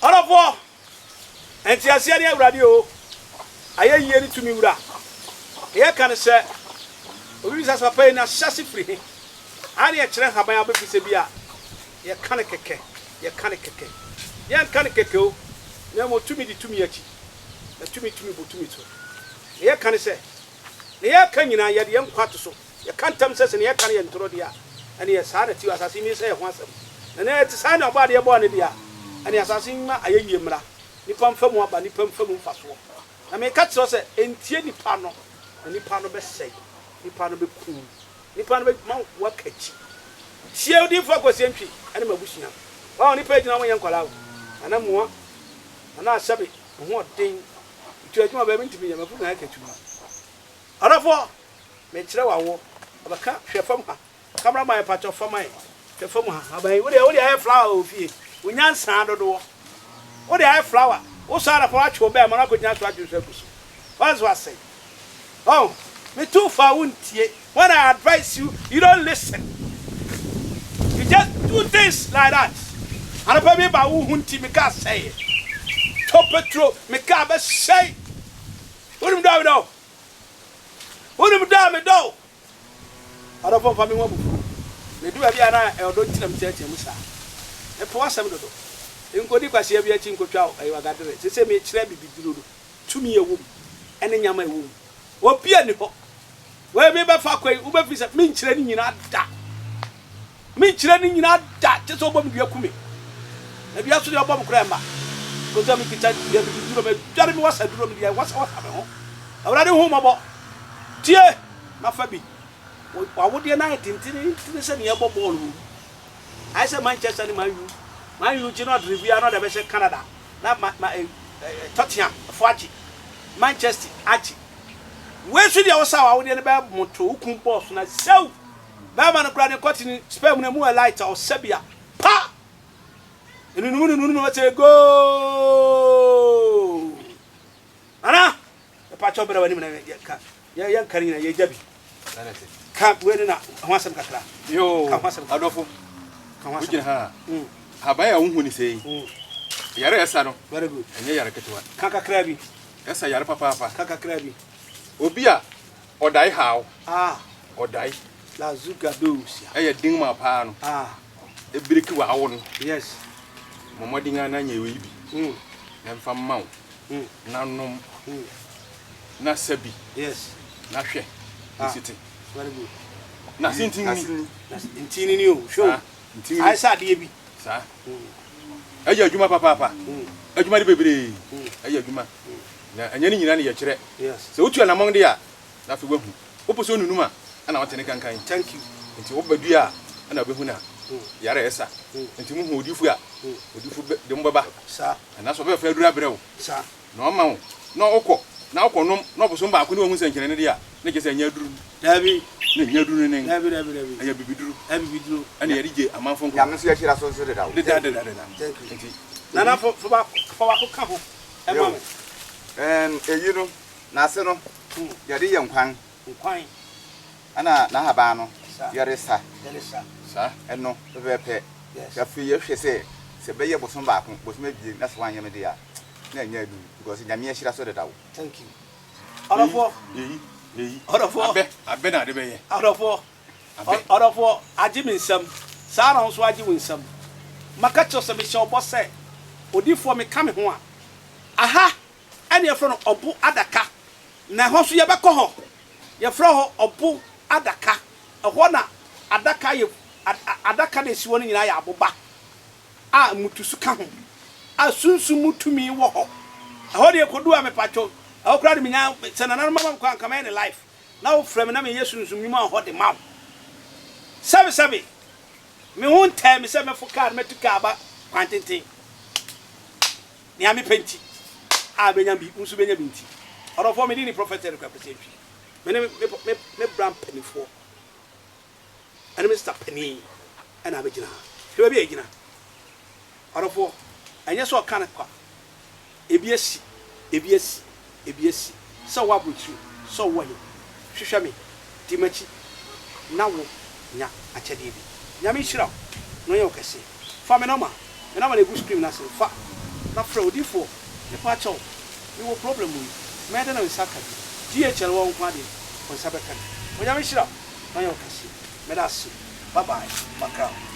Ɔdɔfoɔ, nteaseɛ ne Awurade o, ayɛyie ne tumi wura. Deɛ yɛka ne sɛ, obi bisa sɛ papa yi n'ahyɛse firi he? Aa ne yɛkyerɛ nhaban a wobɛfiri sɛ bi a yɛka no kɛkɛ, yɛka no kɛkɛ. Yɛnka no kɛkɛ o, na mmom tumi di tumi akyi, na tumi tumi bɔ tumi so. Deɛ yɛka ne sɛ, deɛ yɛka nyinaa yɛde yɛn nkwa to so. Yɛka ntam sɛ, sɛ nea yɛka no yɛ ntorɔ deɛ a, ɛnneɛ saa na ɛte o, asase yi mmisa yɛn ho asɛm. Na nea ɛte saa ne Ɔbɔadeɛ bɔɔ no deɛ a, ɛnneɛ asase yi mma ayɛyie mmra, nnipa mfa mu aba, nnipa mfa mu mfasoɔ. Na meka kyerɛ wo sɛ, ntie nnipa no, na nnipa no bɛsɛe, nnipa no bɛku wo, nnipa no bɛma woaka akyi. Tie Odiyifoɔ Akwasi Antwi ne m'abusua. Wɔn a nnipa gyina wɔn nyɛ nkwadaa o. Nana Mua, Nana Ahyɛbe, me ho ɔden, metu adwuma bɛɛ mentumi nyɛ, m'afuru na ayɛ katuu. Ɔdɔfoɔ, Mekyerɛ wo awoɔ. Ɔbɛka hwɛ fam ha. Camera man pakyɛ fa ma yɛn. Hwɛ fam ha. Aban yi wodeɛ wode ayɛ flower wɔ fie. Wo nyansaa dodoɔ. Wode ayɛ flower. Wo sɔ anɔpa woatwe wo bɛɛma na wakɔgyina so adwene so agu so. Woahu sɛ wasɛe. Wahu? Me tu fo a wontie. When I advise you, you don't listen. You just do things like that. Anɔpa mi ba wo ho nti me kaa sɛeɛ. Tɔ petro me kaa bɛsɛe. Wonim dɔ a medɔ wo. Wonim dɔ a medɔ wo. Ɔdɔfo mfa me ho abufuw. Na edu baabi a na ɛyɛ ɔdɔ nti na meteɛteɛ mu saa. Mepɛ w'asɛm dodo. Nkodi kwasea bi akyi nkotwa wo ayiwagadere. Seesei mekyerɛ bibiduro no tumi a ɛwɔ mu ne nyama a ɛwɔ mu. Obia nni hɔ. Wei mebɛfa kɔ yi, wobɛfiri sɛ menkyerɛ ne nyinaa da. Menkyerɛ ne nyinaa da, kyɛ sɛ ɔbɔ me dua ku me. Na dua so deɛ ɔbɔ me koraa mma. Kɔsi sɛ mekita dua bi duro, medware me wasa duro, mede awasawasa me ho. Awurade hu mmɔbɔ. Tie na fa bi. W'awodeɛ no ayɛ tententen sɛ nea ɛbɔ bɔɔl wɔ mu. Ayɛ sɛ Manchester ne Man U. Man U gye na ɔdere biara na ɔde abɛhyɛ Canada na ma, ma, eh, eh, Tottenham fo agye. Manchester agye. Wei nso deɛ wosa w'awodeɛ no bɛyɛ moto, wo kun bɔɔl so na sɛw. Bɛɛma no koraa ne kɔte ne sperm no emu yɛ light a ɔsɛ bi a pa! Enunum nunum no sɛ goal! Nana, mepakyɛw bra w'anim na yɛ ka yɛ yɛ nka ne nyina yɛ gya bi. Ka wei ne na ho asɛm kakra. Yoo, Ka ho asɛm kakra. adɔfo, Ka ho asɛm. wogyina ha a, Mm. haban a wohu ne sɛ yi, Mm. yare a ɛsa no, Very good. ɛnyɛ yare ketewa. Ka kakra bi. Ɛsa yare papaapa. Ka kakra bi. Obi a Ɔdae haw. Ah. Ɔdae. Lazuga dosia. Ɛyɛ den ma paa no. Ah. Ebiriki w'awo no. Yes. Bɔ mmɔden ara na nyɛ wei bi. Mm. Na mfa mma wo. Mm. Na nom. Mm. Na sa bi. Yes. Na hwɛ. Ah. Nsi te. Very good. Na se ntini ni. Na ntini ni o. Hwɛ o. Ntini. Ayɛ sɛ adeɛ bi. Saa. Mm. Ɛyɛ adwuma papaapa. Mm. Adwuma de bebree. Mm. Ɛyɛ adwuma. Mm. Na ɛnyɛ ne nyinaa na yɛkyerɛ. Yes. Sɛ wotu anamɔn de a, na afei woahu. Wopɛ sɛ onunum a, ɛna wote ne kankan. Thank you. Nti woba dua a, ɛna wobɛhu na yare a ɛsa. Nti muhu odiyifo a, odiyifo bɛ, de mo bɛba. Saa. Anaasɛ ɔbɛbɛfa aduru abrɛ wo. Saa. Na ɔma wo, na wokɔ, na wokɔnom, na ɔbosom baako ne wahu nsɛnkyerɛnne de a, na kyerɛ sɛ ɛnyɛ aduru. Dabi. Na ɛnyɛ aduru ne nen. Dabi, dabi, dabi. Ɛyɛ bibiduru. Ɛyɛ bibiduru. Ɛna yɛde gye amanfo nkwa. Nyame nso yɛahyira so nso deda o. Deda, deda, deda. Thank you. Nti. Nana, fa, fa baako, fa baako ka ho. Ɛma me. Ɛɛm, eyi no, n'ase no, yɛde yɛ nkwan. Nkwan. Ɛna n'ahaban no, Sa. yɛde sa. Yɛde sa. Sa. Ɛno pɛpɛɛpɛ. Yes. Afei yɛhwɛ sɛ, sɛ ɛbɛyɛ bosom baako, bosom abien na sɛ woanyɛ me deɛ a, na ɛnyɛ aduru because Nyame ahyira so deda wo. Thank you. Ɔdɔfoɔ. Eyi, eyi. Ɔdɔfoɔ. Abɛ, abɛ na ade bɛyɛ. Ɔdɔfoɔ. Abɛ. Ɔdɔfoɔ, agye me nsam. Saa ara na wo nso agye wo nsam. Maka kyerɛ wo sɛ mehyɛ wo bɔ sɛ, odiyifoɔ meka me ho a, aha ɛne yɛfrɛ no ɔbo adaka, na ɛhɔ nso yɛbɛkɔ hɔ. Yɛfrɛ hɔ ɔbo adaka. Ɛhɔ na adaka yɛ, adaka no a ɛsi hɔ no nyinaa yɛ aboba a mmutusu ka ho, a sunsum mu tumi wɔ hɔ. Ɛhɔ deɛ kɔdu a mepatwo, ɛhɔ koraa de menya, sɛ nananom ama me kwan a, anka mɛyɛ no live. Na wofrɛ me na meyɛ sunsum nnwuma wɔ hɔ de ma wo. Sɛbesɛbe, me ho ntɛɛ me sɛ mɛfo kaa na matu kaa aba kwan tenten. Nea mepɛ nti a menya bi, wo nso benya bi nti. Ɔdɔfoɔ, me din ne Prophet Eric Akwasi Antwi. Me ne me, me, me bra mpanimfoɔ ɛne me sista panin ɛna abɛgyina ha. Hwɛ baabi a yɛgyina. Ɔdɔfoɔ, ɛnyɛ sɛ ɔka no kwa. Ebi asi, ebi asi, ebi asi. Sɛ ɔwɔ aburokyiri o, sɛ ɔwɔ he, hwehwɛ me, di m'akyi na wo nya akyɛdeɛ bi. Nyame nhyira wo na ɔnyɛ wo kɛse. Fa me nɔma, me nɔma na egu screen no ase no, fa. na frɛ odiyifoɔ mepaakyɛw mewɔ problem wei mɛyɛ dɛn na me nsa aka bi DHL wɔ nko adeɛ wo nsa bɛka bi Onyame nhyira wo na ɔnyɛ wo kɛseɛ meda ase bye bye makra wo.